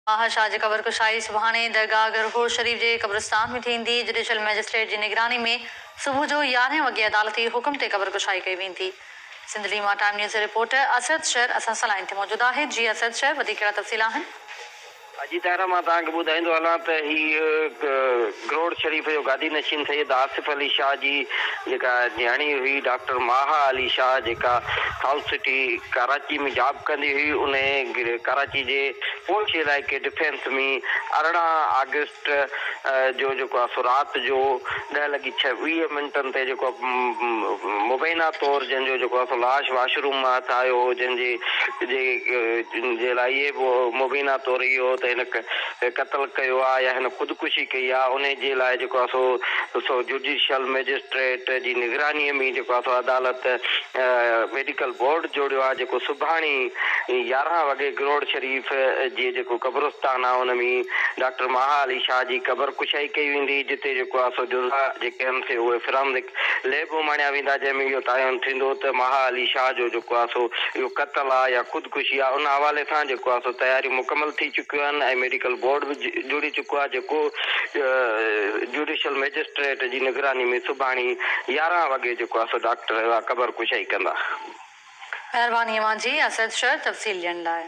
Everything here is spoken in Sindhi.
ماها شاهه جي قبر ڪشائي سڀاڻي درگاهه گرهوڙ شريف جي قبرستان ۾ ٿيندي. جڊيشل مئجسٽريٽ جي نگراني ۾ صبح جو 11 وڳي عدالتي حڪم تي قبر ڪشائي ڪئي ويندي. سنڌڙي مان ٽائيم نيوز جي رپورٽر اسد شر اسان سان لائين تي موجود آهي. جي اسد شر وڌيڪ ڪهڙا تفصيل آهن؟ اڄ طاهره مان توهان کي ٻڌائيندو هلان ته هي گرهوڙ شريف جو گادي نشين سيد آصف علي شاهه جي جيڪا نياڻي هئي ڊاڪٽر ماها علي شاهه جيڪا سائوٿ سٽي ڪراچي ۾ جاب ڪندي هئي انهي ڪراچي جي پوش علائقي ڊفينس ۾ 18 آگسٽ جو جيڪو آهي سو رات جو ڏهه لڳي ڇهه 20 منٽن تي جيڪو مبينا طور جنهن جو جيڪو آهي سو لاش واش روم مان هٿ آيو هو جنهن جي جي لاء اهي به مبينا طور اهو هو ته هن قتل ڪيو آهي يا هن خودڪشي ڪئي آهي انهي جي لاء جيڪو آهي سو سو جوڊيشل مئجسٽريٽ جي نگراني ۾ جيڪو آهي سو عدالت ميڊيڪل بورڊ جوڙيو آهي جيڪو سڀاڻي 11 وڳي گروڙ شريف جي جيڪو قبرستان آهي ان ۾ ڊاڪٽر ماها علي شاهه جي قبر ڪشائي ڪئي ويندي جتي جيڪو آهي سو جزا جيڪي آهن سي اهي فرانزڪ ليب اماڻيا ويندا جنهن ۾ اهو تعين ٿيندو ته ماها علي شاهه جو جيڪو آهي سو اهو قتل آهي يا خودڪشي آهي ان حوالي سان جيڪو آهي سو تياريون مڪمل ٿي چڪيون آهن ۽ ميڊيڪل بورڊ به جڙي چڪو آهي جيڪو جوڊيشل مئجسٽريٽ جي نگراني ۾ سڀاڻي 11 وڳي جيڪو آهي سو ڊاڪٽر اها قبر ڪشائي ڪندا. مهرباني اوهان جي اسد شر تفصيل ڏيڻ لاء.